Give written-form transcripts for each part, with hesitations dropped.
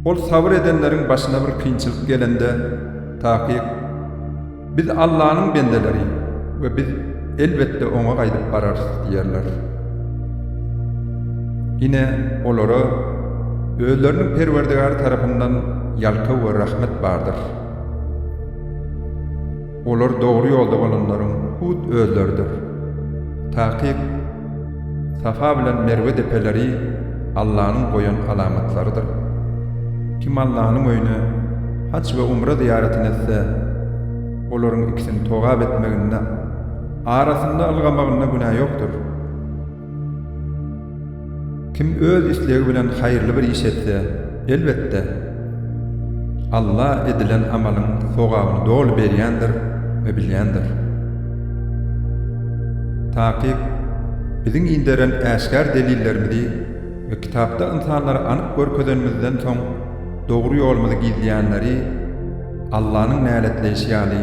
Ol sabyr edenleriň başyna bir kynçylyk gelende, Takyk, biz Allanyň bendeleri we biz, elbetde, Oňa gaýdyp bararys diýerler. Ine, olara özleriniň Perwerdigary tarapyndan ýalkaw we rahmet bardyr. Olar dogry ýolda bolanlaryň hut özleridir. Takyk, Safa bilen Merwe depeleri Allanyň goýan alamatlarydyr. Kim Allanyň öýüne haj we umra zyýaratyny etse, olaryň ikisini togap etmeginde, arasynda ylgamagynda günä ýokdur. Kim öz islegi bilen haýyrly bir iş etse, elbetde, Alla edilen amalyň sogabyny doly berýändir we bilýändir. Takyk, Biziň inderen äşgär delillerimizi we kitapda ynsanlara anyk görkezenimizden soň dogry ýolumyzy gizleýänleri Allanyň näletleýşi ýaly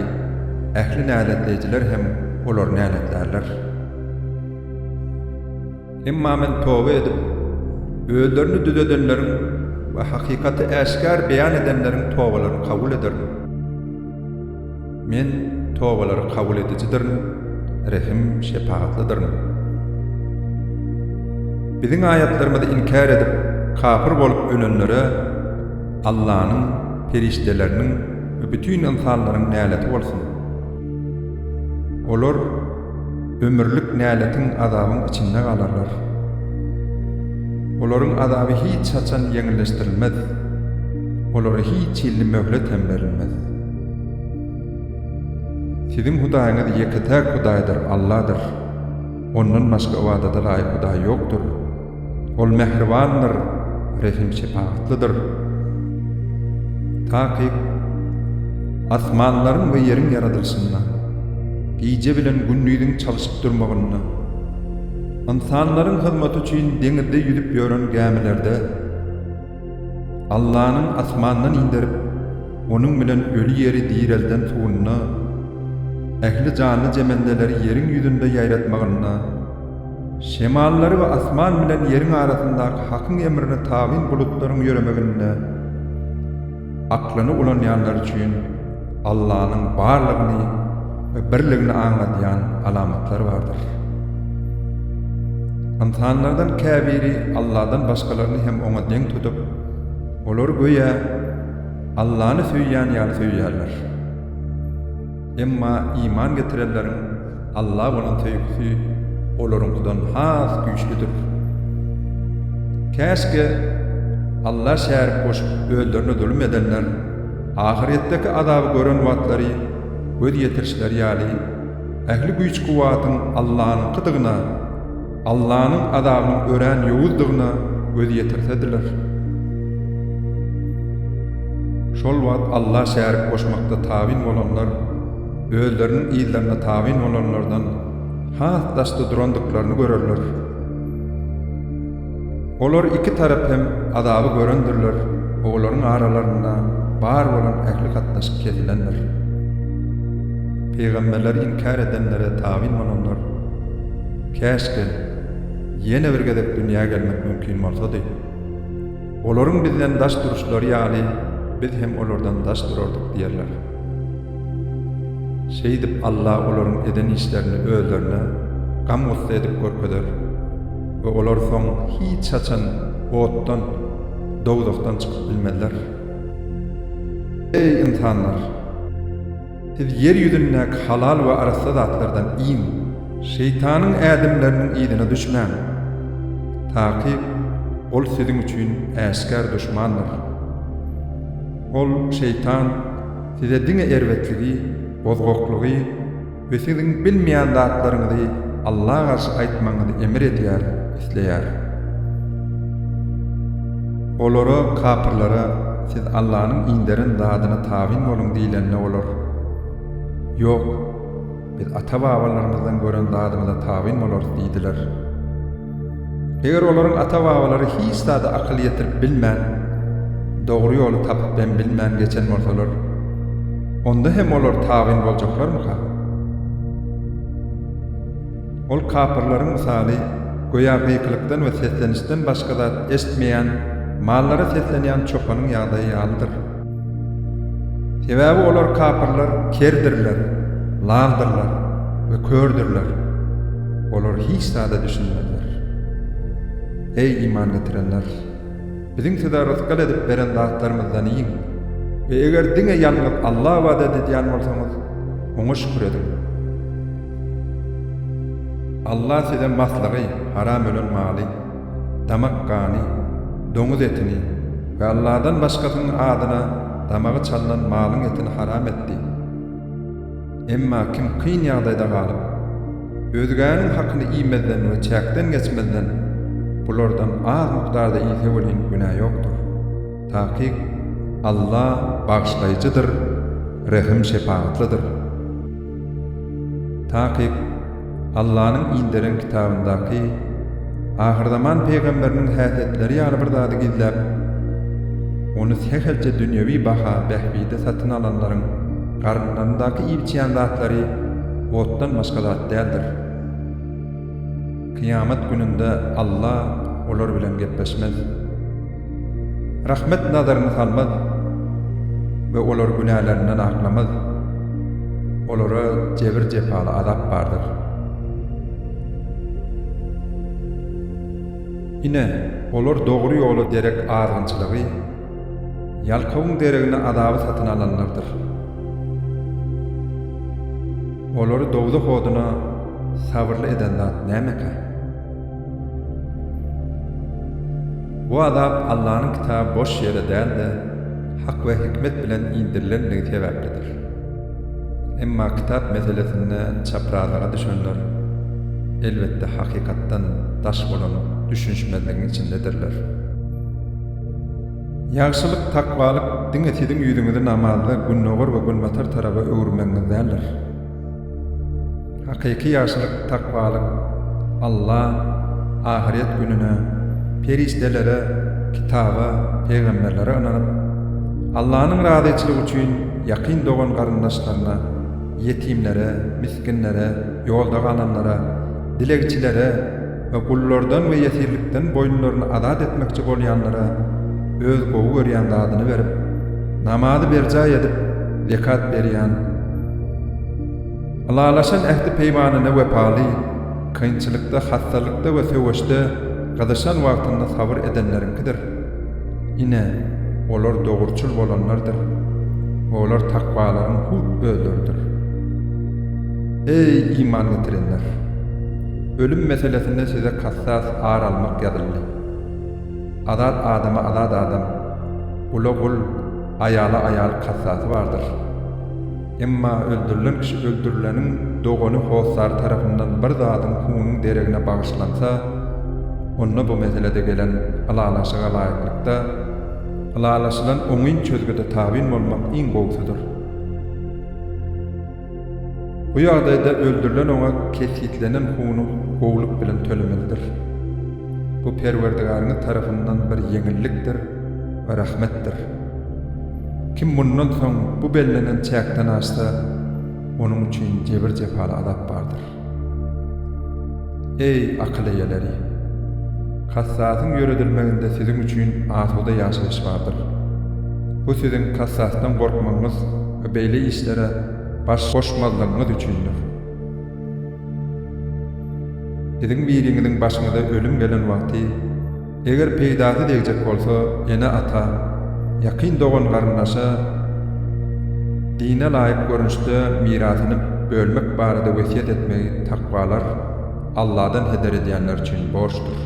ähli näletleýjiler hem olary näletlärler. Emma men toba edip, özlerini düzedenleriň we hakykaty äşgär beýan edenleriň tobalaryny kabul ederin. Men tobalary kabul edijidirin, rehim-şepagatlydyryn. Biziň aýatlarymyzy inkär edip, kapyr bolup ölenlere Allanyň, perişdeleriniň we bütin ynsanlaryň näleti bolsun! Olar ömürlik näletiň azabyň içinde galarlar. Olaryň azaby hiç haçan ýeňilleşdirilmez, olara hiç hilli möhlet hem berilmez. Siziň Hudaýyňyz ýeke-täk Hudaýdyr, Alladyr. Ondan başga ybadata laýyk Hudaý ýokdur. Ol mähribandyr, rehim-şepagatlydyr. Takyk, asmanlaryň we ýeriň ýaradylyşynda, gije bilen gündiziň çalşyp durmagynda, ynsanlaryň hyzmaty üçin deňizde ýüzüp ýören gämilerde, Allanyň asmandan inderip, onuň bilen öli ýeri direlden suwunda, ähli janly-jemendeleri ýeriň ýüzünde ýaýratmagynda, Şemallary we asman bilen ýeriň arasyndaky Hakyň emrine tabyn bulutlaryň ýöremeginde aklyny ulanýanlar üçin Allanyň barlygyny we birligini aňladýan alamatlar bardyr. Ynsanlardan käbiri Alladan başgalaryny hem oňa deň tutup, olary göýä Allany söýýän ýaly söýýärler. Emma iman getirenleriň Alla bolan söýgüsi olaryňkydan has güýçlüdir. Käşge, Alla şärik goşup özlerine zulum edenler ahyrýetdeki azaby gören wagtlary göz ýetirişleri ýaly, ähli güýç-kuwwatyň Allanyňkydygyna, Allanyň azabynyň örän ýowuzdygyna göz ýetirsediler. Şol wagt Alla şärik goşmakda tabyn bolanlar özleriniň yzlaryna tabyn bolanlardan has daşda durandyklaryny görerler. Olar iki tarap hem azaby görendirler we olaryň aralarynda bar bolan ähli gatnaşyk kesilendir. Pygamberleri inkär edenlere tabyn bolanlar, Käşgä, ýene bir gezek dünýä gelmek mümkin bolsady. Olaryň bizden daş duruşlary ýaly, biz hem olardan daş durardyk diýerler. Şeýdip Alla olaryň eden işlerini özlerine gam-gussa edip görkezer we olar soň hiç haçan otdan, dowzahdan çykyp bilmezler. Eý, ynsanlar! Siz ýer ýüzündäki halal we arassa zatlardan iýiň! Şeýtanyň ädimleriniň yzyna düşmäň! Takyk, ol siziň üçin äşgär duşmandyr. Ol, şeýtan, size diňe erbetligi, bozgaklygy we siziň bilmeýän zatlaryňyzy Alla garşy aýtmagyňyzy emir edýär, isleýär. Olara, kapyrlara, Siz Allanyň inderen zadyna tabyn boluň diýlende olar, Ýok, biz ata-babalarymyzdan gören zadymyza tabyn bolarys diýdiler. Eger olaryň ata-babalary hiç zada akyl ýetirip bilmän, dogry ýoly tapyp hem bilmän geçen bolsalar, onda hem olar tabyn boljaklarmyka? Ol kapyrlaryň mysaly, göýä gykylykdan we seslenişden başga zat eşitmeýän. mallara seslenýän çopanyň ýagdaýy ýalydyr. Sebäbi olar kapyrlar kerdirler, laldyrlar we kördürler. Olar hiç zada düşünmezler. Eý, iman getirenler! Biziň size rysgal edip beren zatlarymyzdan iýiň we eger diňe ýalňyz Alla ybadat edýän bolsaňyz, Oňa şükür ediň. Alla size maslygy, haram ölen maly, damak gany, doňuz etini we Alladan başgasynyň adyna damagy çalnan malyň etini haram etdi. Emma kim kyn ýagdaýda galyp, özgäniň hakyny iýmezden we çäkden geçmezden bulardan az mukdarda iýse welin günä ýokdur. Takyk, Alla Bagyşlaýjydyr, Rehim-şepagatlydyr. Takyk, Allanyň inderen kitabyndaky ahyrzaman pygamberiniň häsiýetleri ýaly bir zady gizläp, ony sähelçe dünýewi baha bähbide satyn alanlaryň garynlaryndaky iýip-içýän zatlary otdan başga zat däldir. Kyýamat gününde Alla olar bilen gepleşmez. Rahmet nazaryny salmaz we olary günälerinden aklamaz. Olara jebir-jepaly azap bardyr. Ine, olar dogry ýola derek azgynçylygy, ýalkawyň deregine azaby satyn alanlardyr. Olary dowzah oduna sabyrly eden zat nämekä? Bu azap Allanyň kitaby boş ýere däl-de, hak we hikmet bilen indirilenligi sebäplidir. Emma kitap meselesinde çaprazlyga düşenler, elbetde hakykatdan daş bolan düşünişmezligiň içindedirler. Ýagşylyk, takwalyk diňe siziň ýüzüňizi namazda gündogar we günbatar taraba öwürmegiňiz däldir. Hakyky ýagşylyk, takwalyk Alla, ahyret gününe, perişdelere, kitaba, pygamberlere ynanyp, Allanyň razyçylygy üçin ýakyn dogan-garyndaşlaryna, ýetimlere, misginlere, ýolda galanlara, dilegçilere we gullardan we ýesirlikden boýunlaryny azat etmekçi bolýanlara öz gowy görýän zadyny berip, namazy berjaý edip, zekat berýän, Ylalaşan ähdi-peýmanyna wepaly, kynçylykda, hassalykda we söweşde gyzyşan wagtynda sabyr edenleriňkidir. Ine, olar dogruçyl bolanlardyr we olar takwalaryň hut özleridir. Eý, iman getirenler! Ölüm meselesinde size kassas ar almak ýazyldy. Azat adama azat adam, gula gul, aýala aýal kassasy bardyr. Emma öldürilen kişi öldürileniň dogany hossary tarapyndan bir zadyň hunuň deregine bagyşlansa, onda bu meselede gelen ylalaşyga laýyklykda, ylalaşylan oňyn çözgüde tabyn bolmak iň gowusydyr. Bu ýagdaýda öldürilen oňa kesgitlenen huny gowulyk bilen tölemelidir. Bu Perwerdigäriňiz tarapyndan bir ýeňillikdir we rahmetdir. Kim mundan soň bu bellenen çäkden aşsa, onuň üçin jebir-jepaly azap bardyr. Eý, akyl eýeleri! Kassasyň ýöredilmeginde siziň üçin asuda ýaşaýyş bardyr. Bu siziň Kassasdan gorkmagyňyz we beýle işlere baş goşmazlygyňyz üçindir. Siziň biriňiziň başyňyza ölüm gelen wagty, eger peýdasy degjek bolsa, ene-ata, ýakyn dogan-garyndaşa dine laýyk görnüşde mirasyny bölmek barada wesýet etmegi takwalar, Alladan heder edýänler üçin borçdur.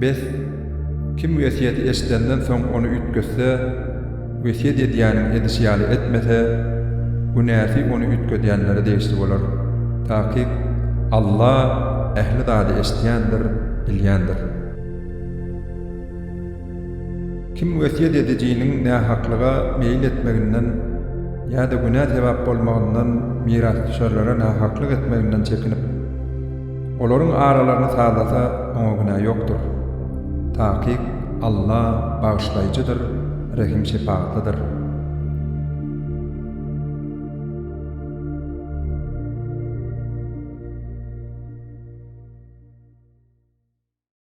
Bes, kim wesýeti eşidenden soň ony üýtgetse, wesýet edýäniň edişi ýaly etmese, günäsi ony üýtgedýänlere degişli bolar. Takyk, Alla ähli zady eşidýändir, bilýändir. Kim wesýet edijiniň nähaklyga meýil etmeginden ýa-da günä sebäp bolmagyndan mirasdüşerlere nähaklyk etmeginden çekinip, olaryň aralaryny sazlasa, oňa günä ýokdur. Takyk, Alla Bagyşlaýjydyr, Rehim-şepagatlydyr.